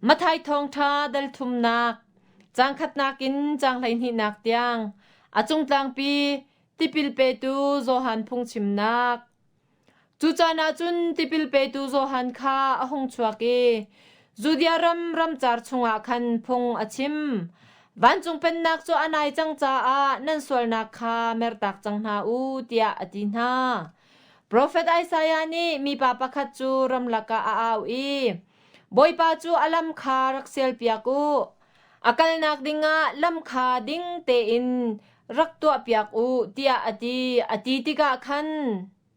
Matthai thawngṭha dal thumnak, caang khatnak in caang hleihnihnak tiang, a cungtlangpi tipil petu Johan phungchimnak. Cu caan ah cun tipil petu Johan kha a hung chuak i Judea ram ramcar chungah khan phung a chim. Vancung Pennak cu a nai cang caah nan sualnak kha mertak cang hna u, tiah a ti hna. Profet Isaiah nih mipa pakhat cu ramlak ah a au i, Bawipa cu a lam kha rak sialpiak u. A kalnak dingah lam kha ding tein rak tuahpiak u, tiah a ti. A ti tikah khan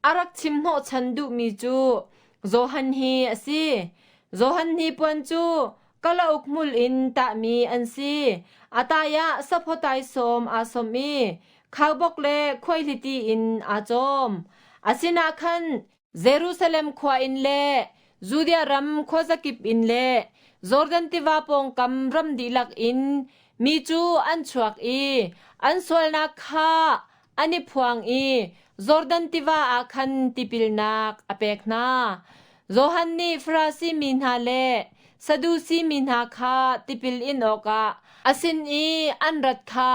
a rak chim hnawhchan duhmi cu Johan hi a si. Johan hnipuan cu kalauk hmul in tahmi an si. A tai ah saphaw taisawm aa sawmh i khaubawk le khuaihliti in aa cawm. A sinah khan Jerusalem khua in le Judea ram khuazakip in le Jordan tiva pawngkam ram dihlak in mi cu an chuak i an sualnak kha an i phuang i Jordan tiva ah khan tipilnak a pek hna. Johan nih Farasi mi hna le Sadusi mi hna kha tipil in awkah a sin i an rat kha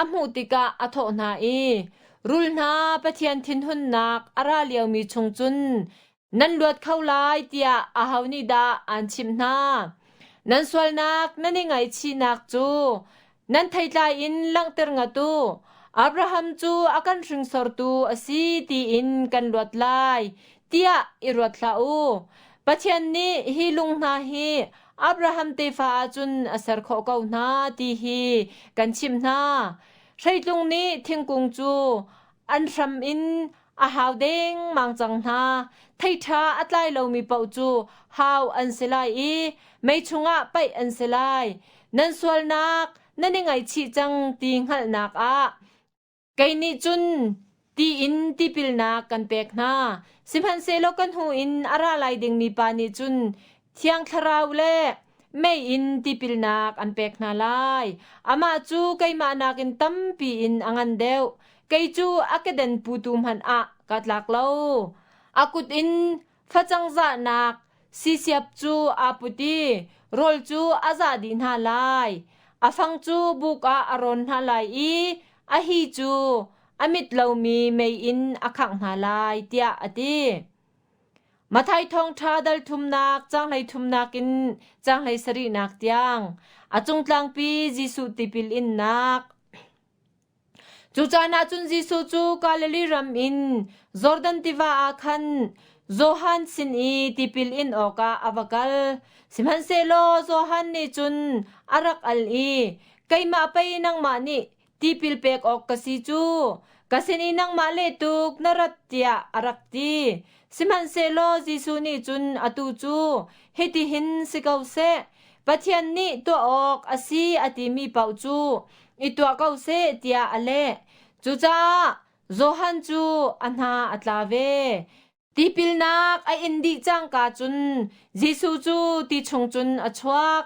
a hmuh tikah a thawh hna i, Rul hna Pathian thinhunnak a ra liomi chung cun nan luat kho lai tiah aho nih dah aan chimh hna? Nan sualnak nan i ngaihchihnak cu nan theitlai in langhter ngat u. Abraham cu a kan hringsortu a si tiin kan luat lai tiah i ruat hlah u. Pathian nih hi lung hna hi Abraham tefa ah cun a ser khawh ko hna ti hi kan chimh hna. Hreitlung nih thingkung cu an hram in a hau dengmang cang hna. Thei ṭha a tlai lomi paoh cu hau an si lai i mei chungah paih an si lai. Nan sualnak nan i ngaihchih cang ti hngalhnak ah Kei nih cun ti in tipilnak kan pek hna. Sihmanhsehlaw kan hnu in a ra lai dingmi pa nih cun Thiang Thlarau le mei in tipilnak an pek hna lai. Amah cu keimah nakin tampi in a ngan deuh. Kei cu a keden putu hmanh ah ka tlak lo. A kut in facang zahnak sisiap cu aa put i rawl cu a zah dih hna lai. A fang cu buk ah a rawn hna lai i a hi cu a mit lomi mei in a khangh hna lai, tiah a ti. Matthai thawngṭha dal thumnak caanghlei thumnak in caanghlei sarihnak tiang a cungtlangpi Jesuh tipil innak. Cu caan ah cun Jesuh cu Galilee ram in Jordan tiva ah khan Johan sin i tipil in awkah a va kal. Sihmanhsehlaw Johan nih cun a rak al i, Keimah pei nangmah nih tipil pek awk ka si cu, ka sin i nangmah lehtuk na rat tiah a rak ti. Sihmanhsehlaw Jesuh nih cun atu cu hitihin si ko seh, Pathian nih tuah awk a si a timi paoh cu i tuah ko seh tiah a leh. Cucaah Johan cu a hna a tla ve. Tipilnak a in dih cangka cun Jesuh cu ti chung cun a chuak.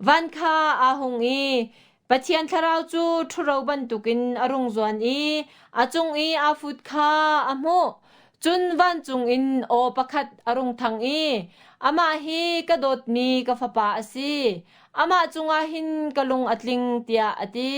Van kha aa hung i Pathian thlarau cu ṭhuro bantukin a rung zuan i a cung i aa fut kha a hmuh. Cun vancung in aw pakhat a rung thang i, Amah hi ka dawtmi ka fapa a si. Amah cungah hin ka lung a tling, tiah a ti.